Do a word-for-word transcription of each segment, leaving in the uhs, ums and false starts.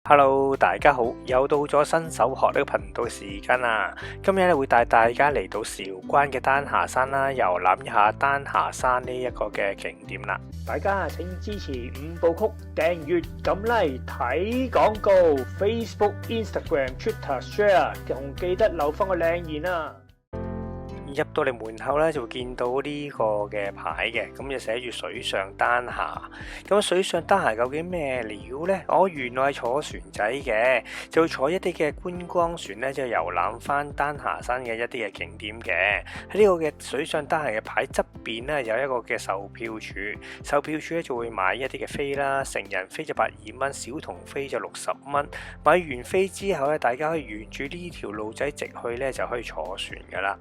Hello，大家好，又到咗新手學呢個頻道嘅時間啦。今日咧會帶大家嚟到韶關嘅丹霞山啦，遊覽一下丹霞山呢一個嘅景點啦。大家請支持五部曲，訂閱、撳 like、睇廣告，Facebook、Instagram、Twitter share，仲記得留翻個靚言啊！入到嚟門口咧，就會見到呢個嘅牌嘅，咁就寫住水上丹霞。咁水上丹霞究竟咩料呢？哦，原來係坐船仔嘅，就會坐一啲嘅觀光船咧，就遊覽翻丹霞山嘅一啲嘅景點嘅。喺呢個嘅水上丹霞嘅牌側邊咧，有一個嘅售票處，售票處咧就會買一啲嘅飛啦，成人飛就百二蚊，小童飛就六十蚊。買完飛之後咧，大家可以沿住呢條路仔直去咧，就可以坐船噶啦。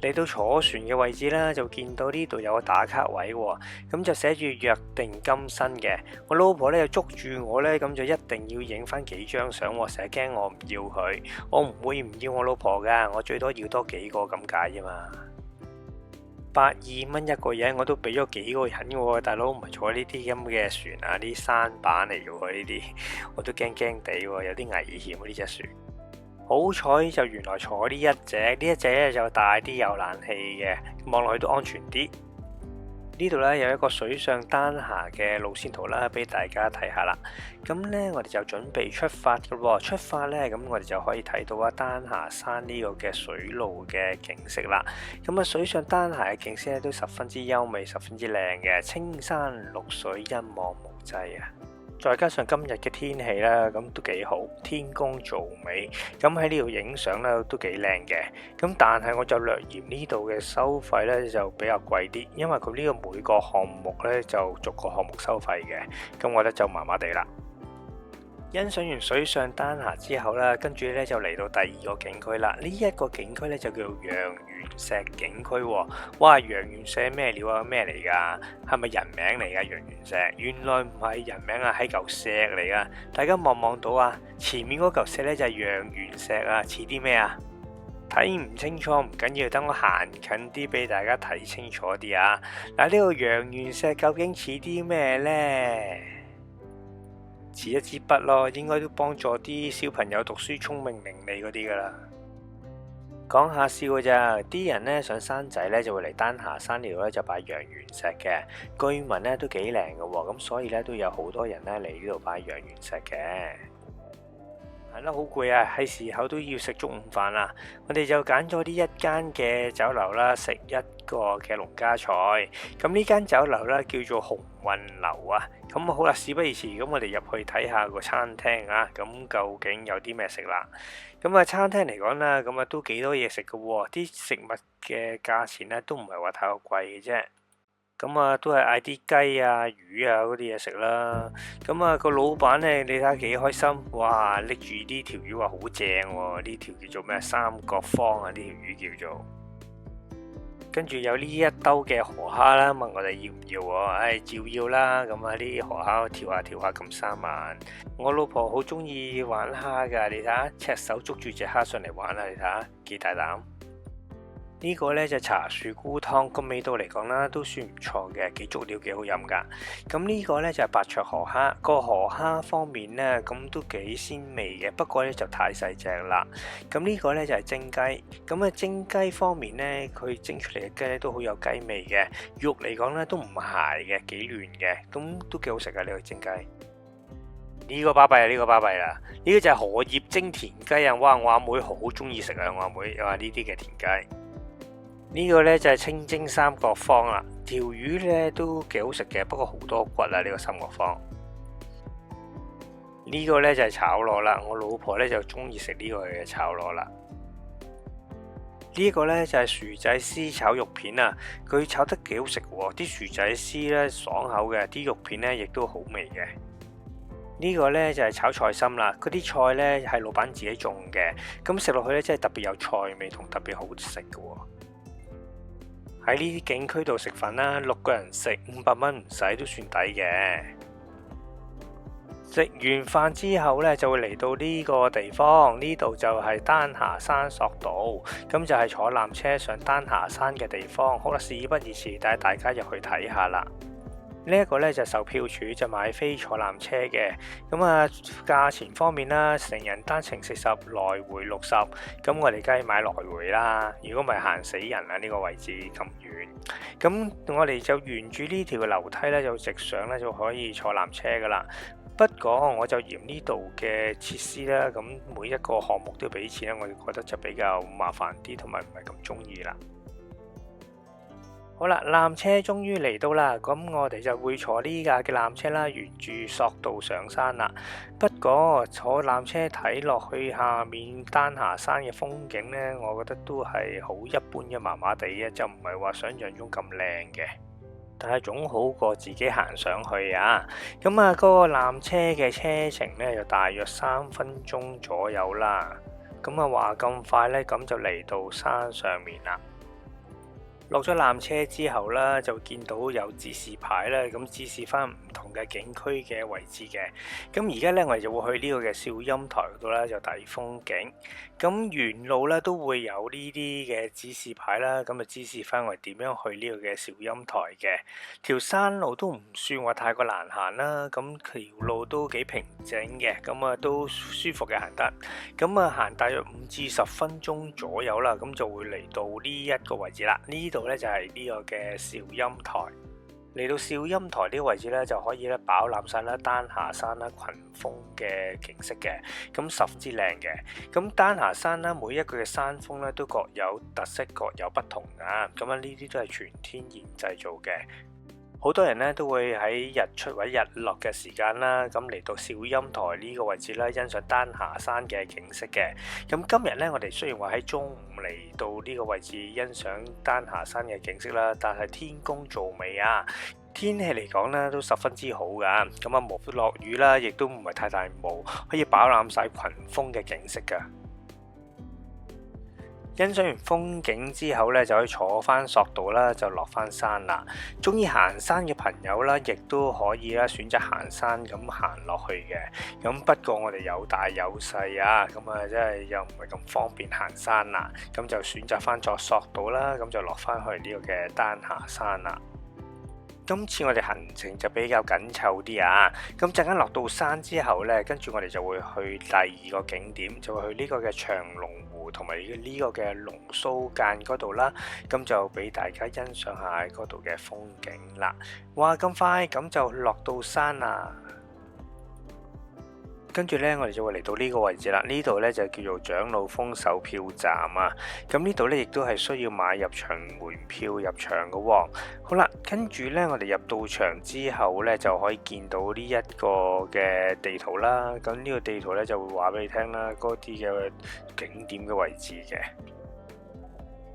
嚟到坐船嘅位置啦，就見到呢度有個打卡位喎，咁就寫住約定今生嘅。我老婆咧就捉住我咧，咁就一定要影翻幾張相喎，成日驚我唔要佢，我唔會唔要我老婆噶，我最多要多幾個咁解啫嘛。百二蚊一個人，我都俾咗幾個人嘅喎，大佬唔係坐呢啲咁嘅船啊，啲舢舨嚟嘅喎，呢啲我都驚驚地喎，有啲危險喎呢隻船。好彩就原來坐呢一隻，呢一隻咧就大啲有冷氣嘅，望落去都安全啲。呢度咧有一個水上丹霞嘅路線圖啦，俾大家睇下啦。咁咧我哋就準備出發嘅喎，出發咧咁我哋就可以睇到啊丹霞山呢個嘅水路嘅景色啦。咁啊水上丹霞嘅景色咧都十分之優美，十分之靚嘅，青山綠水一望無際啊！再加上今日嘅天氣啦，咁都幾好，天公造美，咁喺呢度影相咧都幾靚嘅。咁但係我就略嫌呢度嘅收費咧就比較貴啲，因為佢呢個每個項目咧就逐個項目收費嘅，咁我覺得就麻麻地啦。欣賞完水上丹霞之後啦，跟住咧就嚟到第二個景區啦。呢一個景區咧就叫做陽圓石景區喎。哇，陽圓石咩料啊？咩嚟㗎？係咪人名嚟㗎？陽圓石原來唔係人名啊，係嚿石嚟㗎。大家望望到啊，前面嗰嚿石咧就係陽圓石啊，似啲咩啊？睇唔清楚唔緊要，等我行近啲俾大家睇清楚啲啊！嗱，呢個陽圓石究竟似啲咩呢？似一支筆咯，應該都幫助啲小朋友讀書聰明伶俐嗰啲噶啦。講下笑嘅咋，啲人呢，想生仔呢，就會嚟丹霞山呢度呢，就拜陽圓石嘅，據聞呢，都幾靈嘅喎，咁所以呢，都有好多人呢，嚟呢度拜陽圓石嘅。係啦，好攰啊，係時候都要食中午飯啦。我哋就揀咗呢一間嘅酒樓啦，食一個嘅農家菜。咁呢間酒樓啦叫做鴻運樓啊。咁好啦，事不宜遲，咁我哋入去睇下個餐廳啊。咁究竟有啲咩食啦？咁啊，餐廳嚟講啦，咁啊都幾多嘢食嘅喎。啲食物嘅價錢咧都唔係話太過貴嘅啫。咁啊，都係嗌啲雞啊、魚啊嗰啲嘢食啦。咁啊，個老闆咧，你睇下幾開心，哇！拎住呢條魚話好正喎，呢條叫做咩？三角方啊，呢條魚叫做。跟住有呢一兜嘅河蝦啦，問我哋要唔要喎？唉，照要啦。咁啊，啲河蝦跳下跳下咁生猛。我老婆好中意玩蝦㗎，你睇下，赤手捉住隻蝦上嚟玩啊！你睇下幾大膽。呢個呢，就茶樹菇湯，個味道嚟講啦，都算唔錯嘅，幾足料，幾好飲㗎。咁呢個呢，就係白灼河蝦，個河蝦方面呢，咁都幾鮮味嘅，不過呢，就太細隻啦。咁呢個呢，就係蒸雞，咁啊蒸雞方面呢，佢蒸出嚟嘅雞呢，都好有雞味嘅，肉嚟講呢，都唔柴嘅，幾嫩嘅，咁都幾好食㗎呢個蒸雞。呢個巴閉啊，呢個巴閉啦，呢個就係荷葉蒸田雞啊！哇，我阿妹好中意食啊，我阿妹話呢啲嘅田雞。呢個呢，就係清蒸三角方啦，條魚呢，都幾好食嘅，不過好多骨啊呢個三角方。呢個呢，就係炒螺啦，我老婆呢，就中意食呢個嘅炒螺啦。呢個呢，就係薯仔絲炒肉片啊，佢炒得幾好食喎，啲薯仔絲呢，爽口嘅，啲肉片呢，亦都好味嘅。呢個呢，就係炒菜心啦，嗰啲菜呢，係老闆自己種嘅，咁食落去呢，真係特別有菜味同特別好食嘅喎。喺呢啲景區度食飯啦，六個人食五百蚊唔使都算抵嘅。食完飯之後呢，就會嚟到呢個地方，呢度就係丹霞山索道，咁就係坐纜車上丹霞山嘅地方。好啦，事不宜遲，帶大家入去睇下啦。呢一個咧就售票處就買飛坐纜車嘅，咁啊價錢方面啦，成人單程四十，來回六十，咁我哋梗係買來回啦。如果唔係行死人啊，呢個位置咁遠。咁我哋就沿住呢條嘅樓梯咧，就直上咧就可以坐纜車噶啦。不過我就嫌呢度嘅設施啦，咁每一個項目都要俾錢咧，我就覺得就比較麻煩啲，同埋唔係咁中意啦。好啦，纜車終於嚟到啦，咁我哋就會坐呢架嘅纜車啦，沿住索道上山啦。不過坐纜車睇落去下面丹霞山嘅風景呢，我覺得都係好一般嘅，麻麻地嘅，就唔係話想像中咁靚嘅。但係總好過自己行上去啊！咁啊，嗰個纜車嘅車程呢，就大約三分鐘左右啦。咁啊話咁快呢，咁就嚟到山上面啦。落咗纜車之後啦，就見到有指示牌啦，咁指示翻唔同嘅景區嘅位置嘅。咁而家呢，我哋就會去呢個嘅笑音台嗰度啦，就睇風景。咁沿路呢，都會有呢啲嘅指示牌啦，咁啊指示翻我哋點樣去呢個嘅笑音台嘅。條山路都唔算話太過難行啦，咁條路都幾平整嘅，咁啊都舒服嘅行得。咁啊行大約五至十分鐘左右啦，咁就會嚟到呢一個位置啦。呢度呢，就係呢個嘅笑音台。嚟到笑音台呢個位置呢，就可以咧飽覽晒啦丹霞山啦群峰嘅景色嘅，咁十分之靚嘅。咁丹霞山啦，每一個嘅山峰呢，都各有特色，各有不同啊。咁啊呢啲都係全天然製造嘅。好多人呢，都會喺日出或者日落嘅時間啦，咁嚟到笑音台呢個位置啦，欣賞丹霞山嘅景色嘅。咁今日呢，我哋雖然話喺中午嚟到呢個位置欣賞丹霞山嘅景色啦，但係天公造美啊，天氣嚟講呢，都十分之好噶。咁啊冇落雨啦，亦都唔係太大霧，可以飽覽晒群峰嘅景色噶。欣賞完風景之後呢，就可以坐翻索道啦，就落翻山啦。中意行山嘅朋友啦，亦都可以啦，選擇行山咁行落去嘅。咁不過我哋有大有細啊，咁啊真係又唔係咁方便行山啦。咁就選擇翻坐索道啦，咁就落翻去呢個嘅丹霞山啦。今次我哋行程就比較緊湊啲啊。咁陣間落到山之後呢，跟住我哋就會去第二個景點，就會去呢個嘅長隆湖同埋呢個嘅龍鬚澗嗰度啦。咁就俾大家欣賞下嗰度嘅風景啦。哇，咁快咁就落到山啦！跟住呢，我哋就會嚟到呢個位置啦。呢度呢，就叫做長老峰售票站啊。咁呢度呢，亦都係需要買入場門票入場嘅喎。好啦，跟住呢，我哋入到場之後呢，就可以見到呢一個嘅地圖啦。咁呢個地圖呢，就會話俾你聽啦，嗰啲嘅景點嘅位置嘅。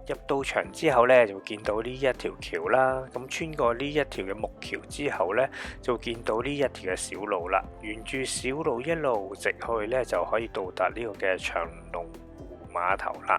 入到場之後呢，就會見到呢一條橋啦。咁穿過呢一條嘅木橋之後呢，就會見到呢一條嘅小路啦。沿住小路一路直去呢，就可以到達呢個嘅長隆湖碼頭啦。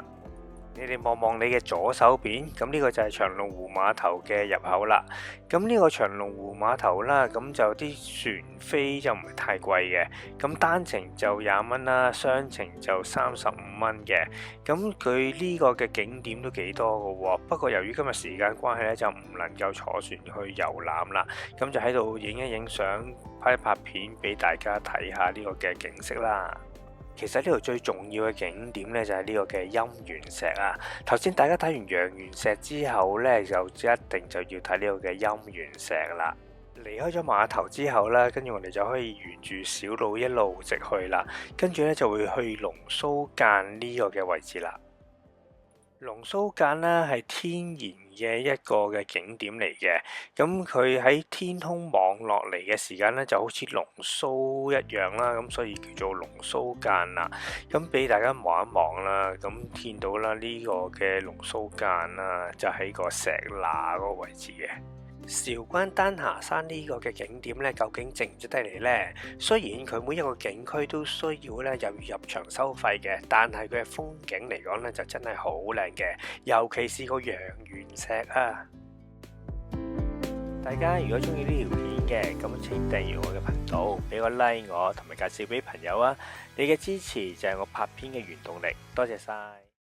你哋望望你嘅左手邊，咁呢個就係長隆湖碼頭嘅入口啦。咁呢個長隆湖碼頭啦，咁就啲船飛就唔係太貴嘅。咁單程就廿蚊啦，雙程就三十五蚊嘅。咁佢呢個嘅景點都幾多嘅喎。不過由於今日時間關係呢，就唔能夠坐船去遊覽啦。咁就喺度影一影相，拍一拍片俾大家睇下呢個嘅景色啦。其實呢度最重要嘅景點呢，就係呢個嘅姻緣石啊。頭先大家睇完陽元石之後呢，就一定就要睇呢個嘅姻緣石啦。離開咗碼頭之後呢，跟住我哋就可以沿住小路一路直去啦。跟住呢，就會去龍鬚澗呢個嘅位置啦。龍鬚澗呢，係天然嘅一個嘅景點嚟嘅。咁佢喺天空望落嚟嘅時間呢，就好似龍鬚一樣啦。咁所以叫做龍鬚澗啦。咁俾大家望一望啦。咁見到啦，呢個嘅龍鬚澗啦，就喺個石罅嗰個位置嘅。韶關丹霞山呢個嘅景點呢，究竟值唔值得嚟呢？雖然佢每一個景區都需要呢有入場收費嘅，但係佢嘅風景嚟講呢，就真係好靚嘅，尤其是個陽元石啊！大家如果中意呢條片嘅，咁請訂閱我嘅頻道，俾個 like 我，同埋介紹俾朋友啊！你嘅支持就係我拍片嘅原動力，多謝晒。